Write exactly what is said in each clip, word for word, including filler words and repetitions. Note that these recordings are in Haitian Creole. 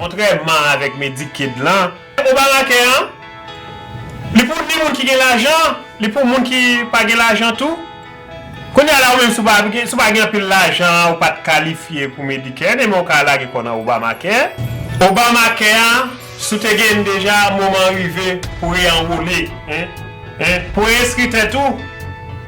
Kontrèman avèk Medicaid lan, Obamacare an, li pou ni moun ki gen lajan, li pou moun ki pa gen lajan tou. Kounye a la, ou menm, si w pa gen, si w pa gen anpil lajan, ou pa t kalifye pou Medicare, men ou ka lage kò nan Obamacare. Obamacare an, si w te gen l deja, moman an rive pou reanwole, hein, hein, pou enskri tèt ou.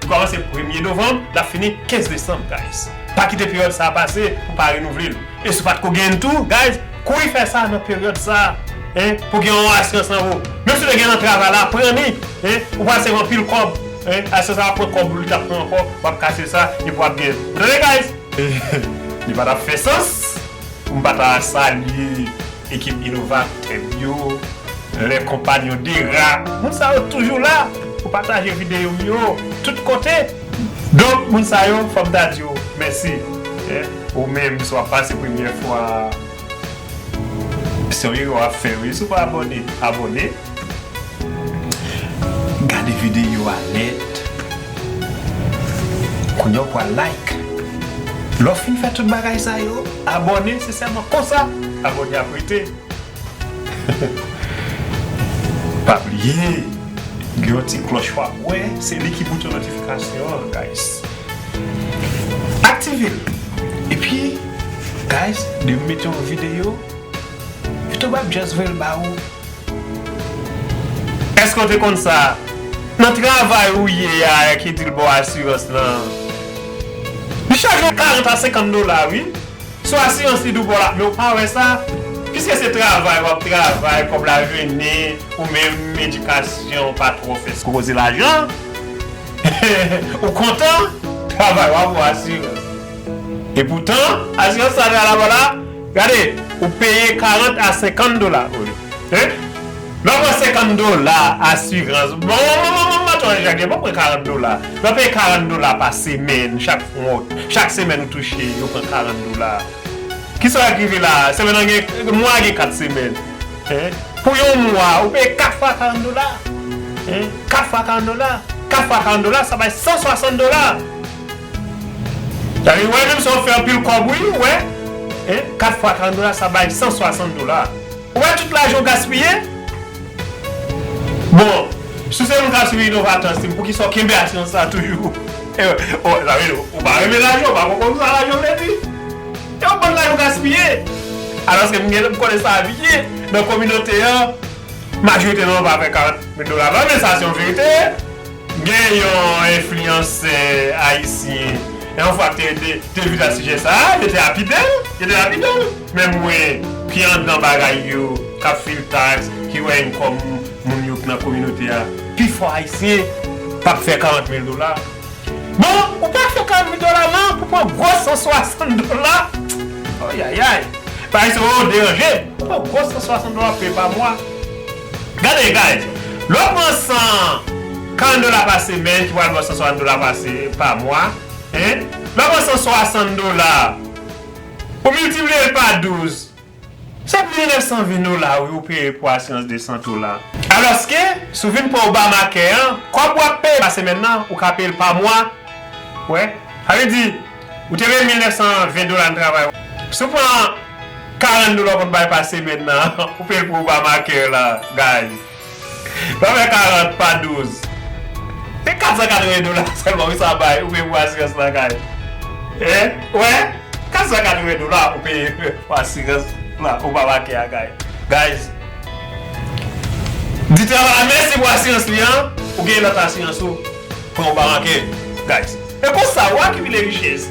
Li kòmanse premye novanm, l ap fini kenz desanm, guys. Pa kite peryòd sa a pase pou pa renouvle l. E si w pa t ko gen l tou, guys, kouri fè sa nan peryòd sa a, hein, pou gen yon asirans nan men w. Menm si w te gen nan travay la, pran li, hein, ou pral sèvi anpil kòb, hein, asirans sa va pran kòb ou, li t ap pran ankò, w ap kase sa, epi w ap gen. Ou tande, guys? Li pa t ap fè sans pou m pa ta salye ekip inovatè m yo, les compagnons d'Era. Moun sa yo toujou la pou pataje videyo m yo tout kote. Donk, moun sa yo, fò m ta di w mèsi. Eh, ou menm, si w ap pase premyè fwa, se yon erè w ap fè, wi. Si w pa abòne, abòne. Gade videyo a nèt. Kounye a w pral like. Lè w fin fè tout bagay sa yo, abòne, se sèlman konsa abòne ap rete. Pa bliye, gen yon ti klòch w ap wè, se li ki bouton notifikasyon an, guys. Aktive l. Epi, guys, depi m mete yon videyo, YouTube ap just voye l ba ou. Èske w te konn sa? Nan travay ou ye a, ki di l ba w asirans lan, li chaje w karant a senkant dola, wi. Sou asirans li di w ba w la, men w pa wè sa. Piske se travay w ap travay, kòb la vini, ou menm edikasyon w pa twò fè. Koze lajan, ou kontan, travay w ap ba w asirans. Epoutan, asirans sa la, la, la, gade, ou peye karant a senkant dola. Hein? Lè w pran senkant dola asirans, bon, bon, bon, bon, bon, bon, bon, pran karant dola. Lè w peye karant dola pa semèn, chak mwa, chak semèn ou touche, yo pran karant dola. Kisa w ap rive la? Semèn nan gen, mwa gen kat semèn. Hein? Pou yon mwa, ou peye kat fwa karant dola. Hein? Kat fwa karant dola. Kat fwa karant dola, sa bay san swasant dola. Sa vle di, wè, menm si w fè anpil kòb, wi, wè. Hein? Kat fwa karant dola, sa bay san swasant dola. Ou wè tout lajan w gaspiye? Bon, si w se moun k ap swiv Innovators Team, poukisa w kenbe asirans sa toujou? E, o, sa vle di, ou pa renmen lajan, ou pa konprann sa lajan vle di. E yon bann lajan w gaspiye. Alòske m gen, m konnen sa byen nan kominote an, majorite nan nou pa fè karant mil dola. Non, men sa se yon verite. Gen yon enfliyansè ayisyen, yon fwa te, te, te vin nan sijè sa a, yo te lapide l, yo te lapide l. Men mwen, ki anndan bagay yo, k ap fil taks, ki wè income moun yo k nan kominote a, pifò ayisyen p ap fè karant mil dola. Bon, ou pa fè karant mil dola non, pou pran gwo san swasant dola. Ayayay. Bagay sa yo deranje. Pou pran gwo san swasant dola peye pa mwa. Gade, guys. Lè w pran san karant dola pa semèn, ki pral ba w san swasant dola pa se-, pa mwa, hein? Lè w pran san swasant dola, ou miltipliye l pa douz, se mil nèf san ven dola, wi, ou peye pou asirans de sante w la. Alòske, si w vin pran Obamacare an, kòb w ap peye pa semèn nan, ou ka peye l pa mwa. Wè, sa vle di, ou te peye mil nèf san ven dola nan travay. Si w pran karant dola w konn bay pa semèn nan, ou peye l pou Obamacare la, guys. Lè w fè karant pa douz, se kat san katreven dola sèlman, wi, sa bay, ou peye pou asirans la, guys. Hein? Wè, kat san katreven dola ou peye pou asirans la, Obamacare a, guys. Guys, di travay la mèsi pou asirans li an, ou gen lòt asirans ou. Pran Obamacare, guys. E konsa, w akimile richès.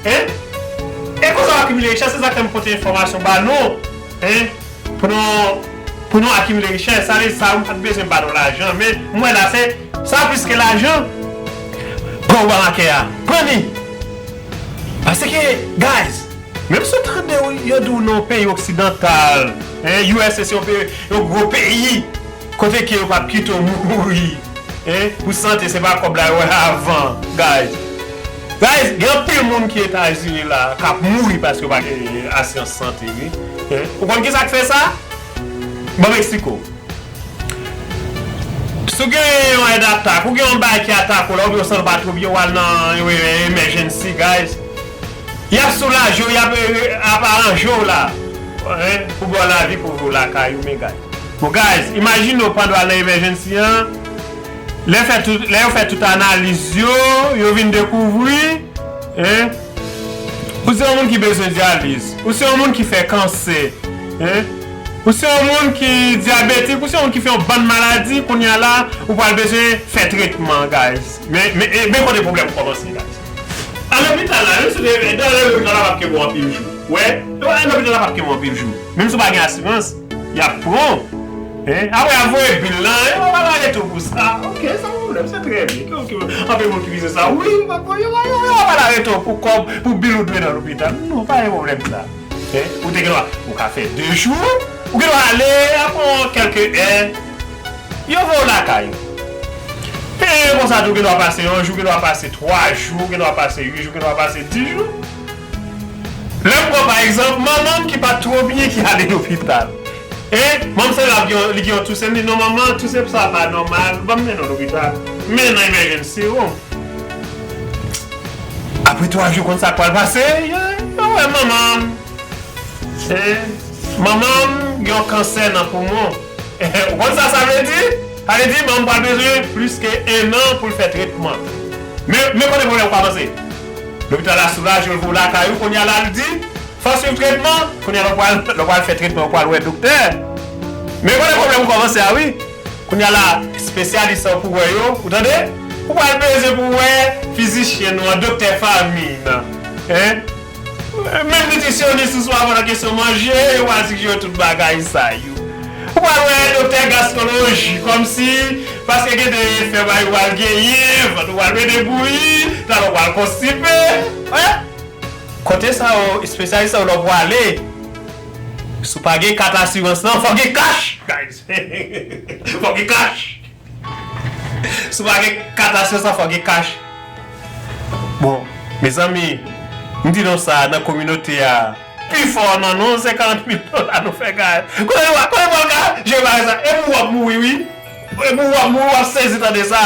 Hein? E konsa, w akimile richès, se sa k fè m pote enfòmasyon ba nou. Hein? Pou nou, pou nou akimile richès, sa vle di sa, m pa t bezwen ba nou lajan, men m wè la, se, sa plis ke lajan. Pran Obamacare a. Pran li. Paske, guys, menm si w tande yo, yo di w nan yon peyi oksidantal, hein, U S A se yon peyi, yon gwo peyi, kote ke yo p ap kite w mouri, hein, pou sante, se pa kòb la yo wè avan, guys. Guys, gen anpil moun ki Etazini la, k ap mouri paske yo pa gen asirans sante, wi. Hein? Ou konn kisa k fè sa? Ban m eksplike w. Si w gen yon heart attack, ou gen yon bagay ki atake w la, oubyen w santi w pa twò byen, w al nan yon emergency, guys. Y ap soulaje w, y ap, ap aranje w la. Hein? Pou ba w lavi, pou ouvri w lakay ou, men guys. Bon, guys, imajine w pandan w al nan emergency an, lè fè tout, lè yo fè tout analiz yo, yo vin dekouvri, hein? Ou se yon moun ki bezwen dyaliz, ou se yon moun ki fè kansè, hein? Ou se yon moun ki dyabetik, ou se yon moun ki fè yon bann maladi, kounye a la, ou pral bezwen fè tretman, guys. Men, men, e, men kote pwoblèm kòmanse, guys. Al lopital la, menm si w te, dan lopital la p ap kenbe w anpil jou. Wè, lopital la p ap kenbe w anpil jou. Menm si w pa gen asirans, y ap pran w. Hein? Apre, y ap voye bil lan, yo pa lage tou pou sa. Ok, sa pa pwoblèm, se trè byen. Ki, ki, anpil moun ki vize sa. Wi, yo pa voye, yo, yo, yo pa lage tou pou kòb, pou bil ou dwe nan lopital. Non, pa gen pwoblèm sa. Hein? Ou te gen dwa, ou ka fè de jou, ou gen dwa ale, apre kèlke è, yo voye w lakay ou. E konsa tou, gen dwa pase yon jou, gen dwa pase twa jou, gen dwa pase uit jou, gen dwa pase dis jou. Lè m pran, pa egzanp, manman m ki pa t twò byen ki ale lopital. E manman m se la, li gen yon, li gen yon touse, m di, "Non, manman, touse sa pa nòmal, ban m mennen w lopital." Men nan emergency room. Apre twa jou, konn sa k pral pase, yo, yo wè manman m. E, manman m gen yon kansè nan poumon. Ou konn sa sa vle di? Sa vle di, manman m pral bezwen plis ke en an pou l fè tretman. Men, men kote pwoblèm ou kòmanse. Lopital la soulaje w, l voye w lakay ou, kounye a la, l di, fò w swiv tretman, kounye a la, w pral, lè w pral fè tretman, w pral wè doktè. Men kote pwoblèm ou kòmanse a, wi. Kounye a la, espesyalis sa w pou wè yo, ou tande? Ou pral bezwen pou wè fizisyen nou an, doktè fanmi nan. Hein? Menm nitrisyonis ou swa nan kesyon manje, yo pral sijere tout bagay sa yo. Ou pral wè doktè gastroloji, kòmsi, paske gen de efè bay ou pral genyen, vant ou pral mete bouyi, talè w pral konstipe. Hein? Kote sa yo, espesyalis sa yo, lè w pral ale, si w pa gen kat asirans lan, fò gen kach, guys. Fò gen kach. Si w pa gen kat asirans lan, fò gen kach. Bon, mezanmi, m di nou sa, nan kominote a, pifò nan nou, se karant mil dola nou fè kay. Kote nou, kote pral ka jere bagay sa? E pou w ap mouri, wi. E pou w ap mouri, w ap sezi tande sa.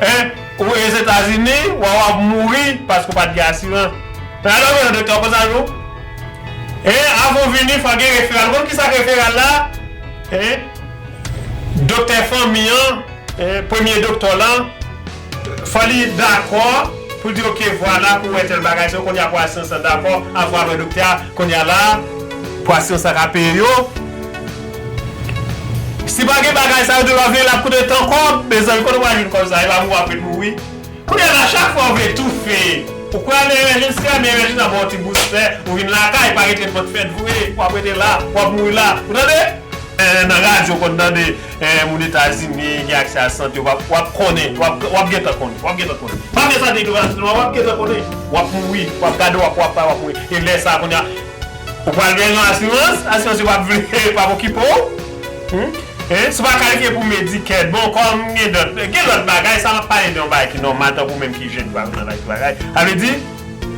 Hein? Ou Ozetazini, w ap mouri paske w pa t gen asirans. Men alò, men doktè, w konn sa l di w? E avan w vini, fò gen referal. Ou konn ki sa k referal la? Hein? Doktè fanmi an, eh, premye doktè lan, fò li dakò pou l di, "Ok, vwala, pou wè tèl bagay, se kounye a pou asirans lan dakò, a vwa wè doktè a, kounye a la, pou asirans lan ka peye yo." Si pa gen bagay sa yo, doktè a vini, l ap koute tan kòb, mezanmi, kote w pral jwenn kòb sa, e pa pou w ap mouri. Kounye a la, chak fwa w vle toufe, ou kwè al nan emergency a, men emergency a ba w ti boustè, ou vin lakay, pa gen tretman k fèt vre, w ap rete la, w ap mouri la. Ou tande? Eh, nan radyo, w konn tande, eh, moun Etazini gen aksè a sante, w ap, w ap konnen, w ap, w ap gentan konnen, w ap gentan konnen. Pa fè sa deklarasyonman, w ap gentan konnen. W ap mouri, w ap gade, w ap, w ap, w ap mouri. E lè sa a, kounye a, ou pral gen yon asirans, asirans yo p ap vle, p ap okipe w. Hmm? Eh, si w pa kalifye pou Medicaid, bon, kòm gen dòt, gen lòt bagay, sa m ap pale de yon bagay ki nòmal, tankou menm ki jèn, pa nan laj bagay. Sa vle di,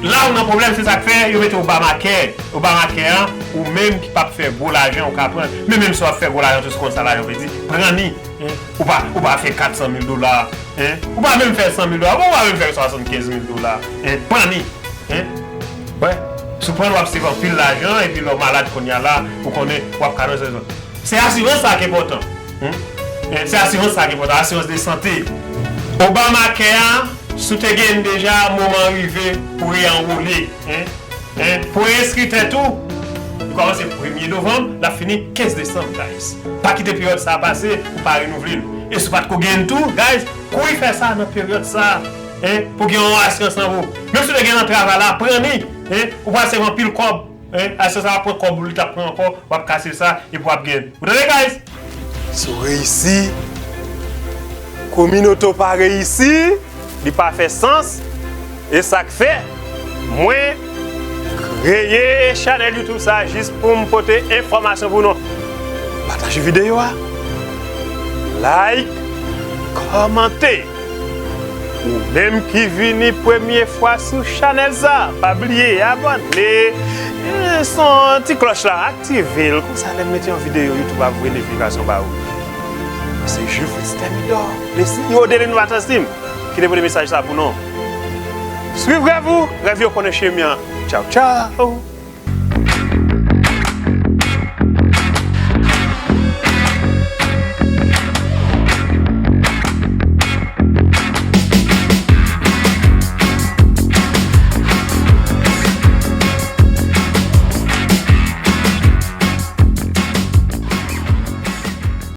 la ou nan pwoblèm, se sa k fè yo mete Obamacare. Obamacare an, ou menm ki p ap fè gwo lajan, ou ka pran. Men menm si w ap fè gwo lajan, tou se konn sa lajan vle di, pran ni. Hein? Ou pa, ou pa fè kat san mil dola. Hein? Ou pa menm fè san mil dola. Bon, ou pa menm fè swasannkenz mil dola. Hein? Pran ni. Hein? Wè. Si w pran, w ap save anpil lajan, epi lè w malad kounye a la, ou konnen w ap ka nan sezon. Se asirans sa ki enpòtan. Hmm? Eh, se asirans sa ki enpòtan, asirans de sante. Obamacare a, si w te gen l deja, moman an rive pou w reanwole. Hein? Hein? Pou w enskri tèt ou, li kòmanse premye novanm, l ap fini kenz desanm, guys. Pa kite peryòd sa a pase pou w pa renouvle l. E si w pa t ko gen l tou, guys, kouri fè sa nan peryòd sa a. Hein? Pou gen yon asirans nan men w. Menm si w te gen nan travay la, pran ni. Hein? Ou pral save anpil kòb. Hein? Asirans sa a pran kòb ou, li t ap pran ankò, w ap kase sa, epi w ap gen. Ou tande, guys? Si w reyisi, kominote w pa reyisi, li pa fè sans. E sa k fè mwen kreye chanèl YouTube sa a, jis pou m pote enfòmasyon pou nou. Pataje videyo a, like, kòmante. Ou menm ki vini premye fwa sou chanèl sa, pa bliye abòne, eh, son ti klòch la, aktive l, konsa lè m mete yon videyo, YouTube ap voye notifikasyon ba ou. Se Jules Fritz Thermidor, le CEO de l'Innovators Team, ki te pote mesaj sa pou nou. Swiv rèv ou, rèv yo konnen chemen an. Tchaw, tchaw!